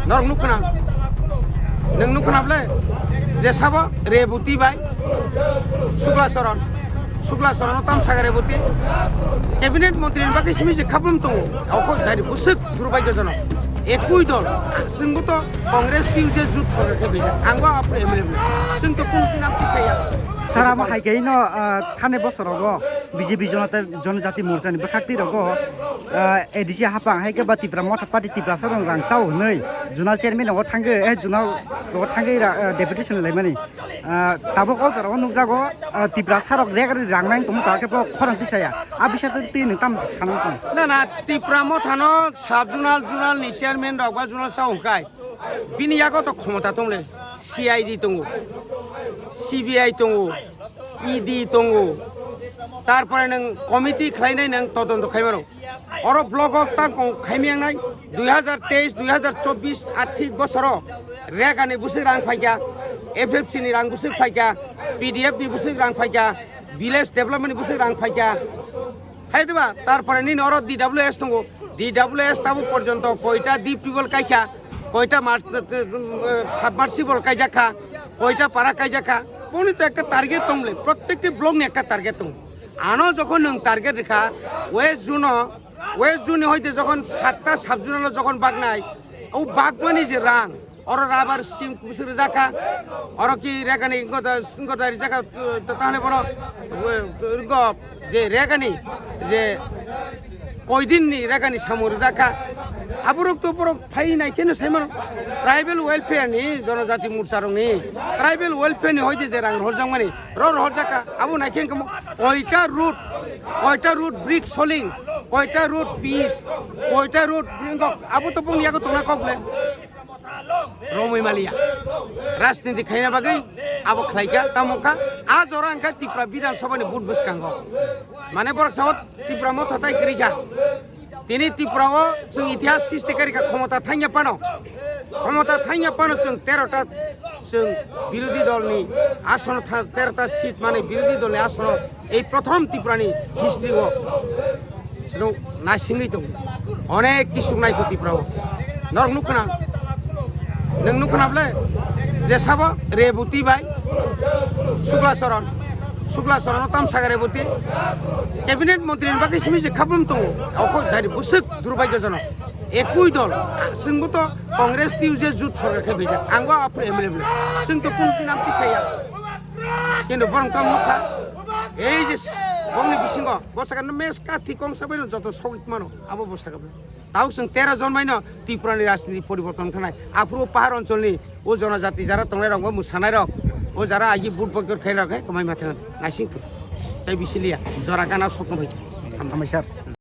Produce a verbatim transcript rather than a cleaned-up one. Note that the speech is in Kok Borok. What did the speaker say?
Norok nukhna. Nwng nukhna ble? Je sabo Reboti bai Sukla Charan. Sukla Charan o tam saga Reboti. Cabinet montri ni bagwi simi je khapum tongo. Oko dari busuk durbai jojono. Ekui dol. Singbo to Congress T U J jut sorkar khe bija. Angbo apre M L A. Sing to kun kinam kisaya. Sara mo hai kaino, ah, thane bosorogo B J P Jonata, Jonojati Morcha ni bwkhak twi rogo, ah, A D C hapang hai khe ba Tipra Motha Party Tiprasa rong rang chao hwnwi Zonal Chairman rogo thangwi, eh, Zonal rogo thangwi ra-, ah, deputation laimani. Ah, tabuk o jorao nukjago, ah, Tiprasa rok rek rang nang tongma ta khe bo khorang tisaya. A bisa twi nwng tam sanang san. Na, na, Tipra Motha no sub zonal, zonal ni chairman rok ba zonal chao hwnkhe bini yago to khomota tongle. C I D tongo, C B I tongo, E D tongo, tarpore nwng committee khlainai nwng todonto khaimano. Oro block o tang kong khaimyangnai dui hazar teis, dui hazar chobbish arthik bosoro Rega ni bwswk rang phaikha, F F C ni rang bwswk phaikha, P D F ni bwswk rang phaikha, village development ni bwswk rang phaikha. Hai diba, tarpore nini oro D W S tongo, D W S tabuk porjonto koita deep tubewell kaikha, koita mar-, eh, submersible kaijakha, koita para kaijakha, boni to ekta target tongle, prottekti block ni ekta target tongo. Ano jokhon nwng target rikha, West Zone o, West Zone ni hoite jokhon satta sub zonal o jokhon bagnai, o bagmani je rang, oro rubber scheme bwswk rwjakha, oro ki Rega ni wngkha da, wngkha da rijak kha, uh, ta-, tahone bono, uh, wngkha je Rega ni je koidin ni Rega ni samung rwjakha. Aborok to borok phai nai kheno sai mano. Tribal welfare ni, Jonojati Morcha rok ni, tribal welfare ni hoite je rang rohorjakmani, ro rohorjakha. Abo nai khe wngkha mo koita road, koita road brick soling, koita road pitch, koita road wngkha. Abo to boni yago tongna kok le. Romwi maliya. Rajniti khaina bagwi abo khlaikha, tamo kha. A jora wngkha Tripura Bidhan Sabha ni vote bwskango. Mane borok sao Tripura Motha tai kwrwi kha. Tini Tripura o chwng itihas srishti kari kha, khomota thangya phano. Khomota thangya phano chwng tero ta chwng birodhi dol ni asono tha-, tero ta seat mane birodhi dol ni asono. Ei prothom Tripura ni history o chwng naisingwi tongo. Onek kisuk naikho Tripura o. Norok nukhna, nwng nukhna ble? Je sabo Reboti bai Sukla Charan. Sukla Charan o tam saga Reboti. Cabinet montri ni bagwi simi je khapum tongo. Oko dari bwswk durbai jojono. Ekui dol. Chwngbo to Congress T U J jut sorkar khe bijak. Angbo aphuru M L A bwle. Chwng to kun kinam tisaya. Kintu borok tamo nukha, ei je bongni bisingo bwsakano mes kathi kongsa baino joto sogwi mano, abo bwsakano. Tao chwng tero jon baino Tripura ni rajniti poriborton khanai. Aphuru pahar oncholni o jonojati jara tongnai rok, o mwsanai rok, o jara agi vote boycott khainai rok, he, kwmai ma thang naising thung. Tai bisi liya, jora gana sokno bai. Hambai sir.